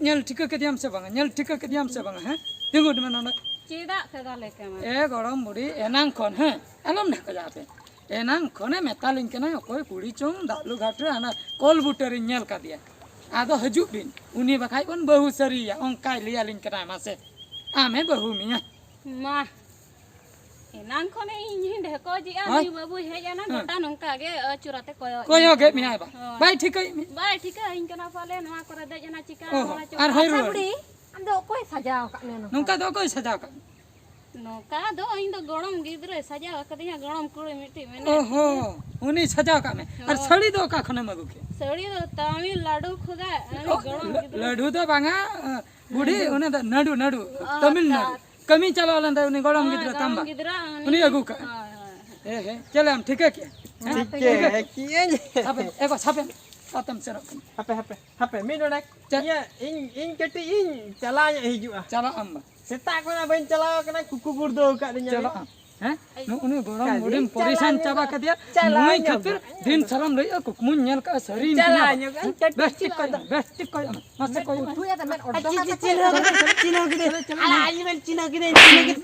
ᱧᱮᱞ ᱴᱷᱤᱠᱟᱹ ᱠᱮᱫᱮᱭᱟᱢ ᱥᱮ ᱵᱟᱝᱟ? ᱧᱮᱞ ᱴᱷᱤᱠᱟᱹ ᱠᱮᱫᱮᱭᱟᱢ ᱥᱮ ᱵᱟᱝᱟ? ᱦᱮᱸ? ᱛᱤᱸᱜᱩᱱ ᱢᱮ ᱱᱚᱰᱮ᱾ ᱪᱮᱫᱟᱜ ᱯᱮ ᱫᱟᱞᱮ ᱠᱟᱱᱟ? ᱮ ᱜᱚᱲᱚᱢ ᱵᱩᱰᱷᱤ, ᱮᱱᱟᱝ ᱠᱷᱚᱱ, ᱦᱮᱸ? ᱟᱞᱚᱢ ᱰᱷᱮᱠᱚᱡᱟ ᱟᱯᱮ᱾ ᱮᱱᱟᱝ ᱠᱷᱚᱱᱮ ᱢᱮᱛᱟᱞᱤᱧ ᱠᱟᱱᱟᱭ, ᱚᱠᱚᱭ ᱠᱩᱲᱤ ᱪᱚᱝ ᱫᱟᱜ ᱞᱩ ᱜᱷᱟᱴ ᱨᱮ ᱦᱟᱱᱟ ᱠᱚᱞ ᱵᱩᱴᱟᱹ ᱨᱤᱧ ᱧᱮᱞ ᱠᱟᱫᱮᱭᱟ᱾ ᱟᱫᱚ ᱦᱤᱡᱩᱜ ᱵᱤᱱ, ᱩᱱᱤ ᱵᱟᱠᱷᱟᱡ ᱵᱚᱱ ᱵᱟᱹᱦᱩ ᱥᱟᱹᱨᱤᱭᱮᱭᱟ, ᱚᱱᱠᱟᱭ ᱞᱟᱹᱭᱟᱞᱤᱧ ᱠᱟᱱᱟᱭ᱾ ᱢᱟᱥᱮ, ᱟᱢᱮ ᱵᱟᱹᱦᱩ ᱢᱮᱭᱟ᱾ ᱢᱟ, ᱮᱱᱟᱝ ᱠᱷᱚᱱ ᱤᱧ ᱦᱚᱸᱧ ᱰᱷᱮᱠᱚᱡᱮᱜᱼᱟ, ᱦᱳᱭ᱾ ᱱᱩᱭ ᱵᱟᱹᱵᱩᱭ ᱦᱮᱡ ᱮᱱᱟ, ᱦᱮᱸ᱾ ᱜᱚᱴᱟ ᱱᱚᱝᱠᱟ ᱜᱮ ᱟᱹᱪᱩᱨ ᱟᱛᱮ ᱠᱚᱭᱚᱜ ᱠᱚᱭᱚᱜᱮᱫ ᱤᱧ ᱠᱟᱱᱟ᱾ ᱢᱮᱭᱟᱭ ᱵᱟ᱾ ᱦᱳᱭ᱾ ᱵᱟᱭ ᱴᱷᱤᱠᱟᱹᱭᱮᱫ ᱢᱮ᱾ ᱵᱟᱭ ᱴᱷᱤᱠᱟᱹ ᱤᱧ ᱠᱟᱱᱟ ᱯᱟᱞᱮ, ᱱᱚᱣᱟ ᱠᱚᱨᱮ ᱫᱮᱡ ᱮᱱᱟ, ᱪᱤᱠᱟ ᱚ ᱦᱚᱸ, ᱮᱱᱟ ᱪᱚ᱾ ᱟᱨ ᱦᱚᱭ ᱟᱪᱪᱷᱟ ᱨᱩᱣᱟᱹᱲ᱾ ᱵᱩᱰᱷᱤ, ᱟᱢ ᱫᱚ ᱚᱠᱚᱭ ᱥᱟᱡᱟᱣ ᱟᱠᱟᱫ ᱢᱮᱭᱟ ᱱᱚᱝᱠᱟ? ᱱᱚᱝᱠᱟ ᱫᱚ ᱚᱠᱚᱭ ᱥᱟᱡᱟᱣ ᱟᱠᱟᱫ ᱢᱮᱭᱟ? ᱱᱚᱝᱠᱟ ᱫᱚ ᱤᱧ ᱫᱚ ᱜᱚᱲᱚᱢ ᱜᱤᱫᱽᱨᱟᱹᱭ ᱥᱟᱡᱟᱣ ᱟᱠᱟᱫᱤᱧᱟ, ᱜᱚᱲᱚᱢ ᱠᱩᱲᱤ ᱢᱤᱫᱴᱤᱡ ᱢᱮᱱᱟᱭ ᱚ ᱦᱚᱸ, ᱛᱤᱧᱟ᱾ ᱩᱱᱤ ᱥᱟᱡᱟᱣ ᱟᱠᱟᱫ ᱢᱮ᱾ ᱟᱨ ᱦᱳᱭ᱾ ᱥᱟᱹᱲᱤ ᱫᱚ ᱚᱠᱟ ᱠᱷᱚᱱᱮᱢ ᱟᱹᱜᱩ ᱠᱮᱫ? ᱥᱟᱹᱲᱤ ᱫᱚ ᱛᱟᱢᱤᱞᱱᱟᱲᱩ ᱠᱷᱚᱱᱟᱜ, ᱩᱱᱤ ᱚ, ᱜᱚᱲᱚᱢ ᱞᱟᱹ-, ᱜᱤᱫᱽᱨᱟᱹ᱾ ᱞᱟᱹᱰᱩ ᱫᱚ ᱵᱟᱝᱟ, ᱵᱩᱰᱷᱤ, ᱚᱱᱟ ᱫᱚ ᱱᱟᱹᱰᱩ, ᱱᱟᱹᱰᱩ, ᱚ, ᱛᱟᱢᱤᱞᱱᱟᱲᱩ᱾ ᱟᱪᱪᱷᱟ᱾ ᱠᱟᱹᱢᱤ ᱪᱟᱞᱟᱣ ᱞᱮᱱ ᱛᱟᱭ ᱩᱱᱤ ᱜᱚᱲᱚᱢ ᱦᱳᱭ, ᱜᱤᱫᱽᱨᱟᱹ ᱛᱟᱢ ᱜᱚᱲᱚᱢ ᱵᱟ᱾ ᱜᱤᱫᱽᱨᱟᱹ ᱩᱱᱤ ᱩᱱᱤ ᱟᱹᱜᱩ ᱠᱟᱜᱼᱟ᱾ ᱦᱳᱭ, ᱦᱳᱭ, ᱦᱳᱭ᱾ ᱦᱮᱸ, ᱦᱮᱸ, ᱪᱮᱫ ᱞᱮ ᱟᱢ ᱴᱷᱤᱠᱟᱹ ᱠᱮᱜᱼᱟ? ᱦᱮᱸ? ᱴᱷᱤᱠᱟᱹ ᱴᱷᱤᱠᱟᱹ᱾ ᱠᱮᱜᱼᱟᱹᱧ᱾ ᱥᱟᱵᱮᱢ, ᱮ ᱜᱚ, ᱥᱟᱵᱮᱢ᱾ ᱟᱛᱮᱢ ᱥᱮᱱᱚᱜ ᱠᱟᱱᱟ᱾ ᱦᱟᱯᱮ, ᱦᱟᱯᱮ, ᱦᱟᱯᱮ, ᱢᱤᱫ ᱰᱚᱸᱰᱮᱠ᱾ ᱪᱮᱫ? ᱤᱭᱟᱹ, ᱤᱧ, ᱤᱧ ᱠᱟᱹᱴᱤᱡ ᱤᱧ ᱪᱟᱞᱟᱣ ᱧᱚᱜ ᱦᱤᱡᱩᱜᱼᱟ᱾ ᱪᱟᱞᱟᱜ ᱟᱢ ᱵᱟ᱾ ᱥᱮᱛᱟᱜ ᱠᱷᱚᱱᱟᱜ ᱵᱟᱹᱧ ᱪᱟᱞᱟᱣ ᱠᱟᱱᱟ, ᱠᱩᱠᱩ ᱜᱩᱲᱫᱟᱹᱣ ᱟᱠᱟᱫ ᱞᱤᱧᱟ ᱪᱟᱞᱟᱜ ᱵᱤᱱ᱾ ᱟᱢ᱾ ᱦᱮᱸ? ᱱᱩ-, ᱩᱱᱤ ᱜᱚᱲᱚᱢ ᱠᱟᱹᱞᱤᱧ ᱵᱩᱰᱷᱤᱢ ᱪᱟᱞᱟᱣ ᱯᱚᱨᱤᱥᱟᱱ ᱧᱚᱜ ᱪᱟᱵᱟ ᱠᱟᱱᱟ᱾ ᱠᱮᱫᱮᱭᱟ᱾ ᱪᱟᱞᱟᱣ ᱱᱩᱭ ᱧᱚᱜ ᱠᱷᱟᱹᱛᱤᱨ ᱠᱟᱱᱟ᱾ ᱫᱤᱱ ᱥᱟᱨᱟᱢ ᱞᱟᱹᱭᱮᱜᱼᱟ, ᱠᱩᱠᱢᱩᱧ ᱧᱮᱞ ᱠᱟᱜᱼᱟ, ᱥᱟᱹᱨᱤ ᱪᱟᱞᱟᱣ ᱠᱟᱱᱟ᱾ ᱧᱚᱜ ᱠᱟᱱᱟ᱾ ᱵᱮᱥ ᱴᱷᱤᱠ ᱠᱚᱭᱚᱜ ᱢᱮ, ᱵᱮᱥ ᱴᱷᱤᱠ ᱠᱚᱭᱚᱜ ᱢᱮ᱾ ᱢᱟᱥᱮ ᱠᱚᱭᱚᱜ ᱢᱮ᱾ ᱪᱤ-, ᱪᱤᱱᱦᱟᱹᱣ ᱠᱮᱫᱮ, ᱪᱤᱱᱦᱟᱹᱣ ᱠᱮᱫᱮ᱾ ᱪᱚᱞᱚ, ᱪᱚᱞᱚ᱾ ᱟᱞᱮ ᱟᱹᱞᱤᱧ ᱵᱮᱱ ᱪᱤᱱᱦᱟᱹᱣ ᱠᱮᱫᱮ, ᱪᱤᱱᱦᱟᱹᱣ ᱠᱮᱫᱮ᱾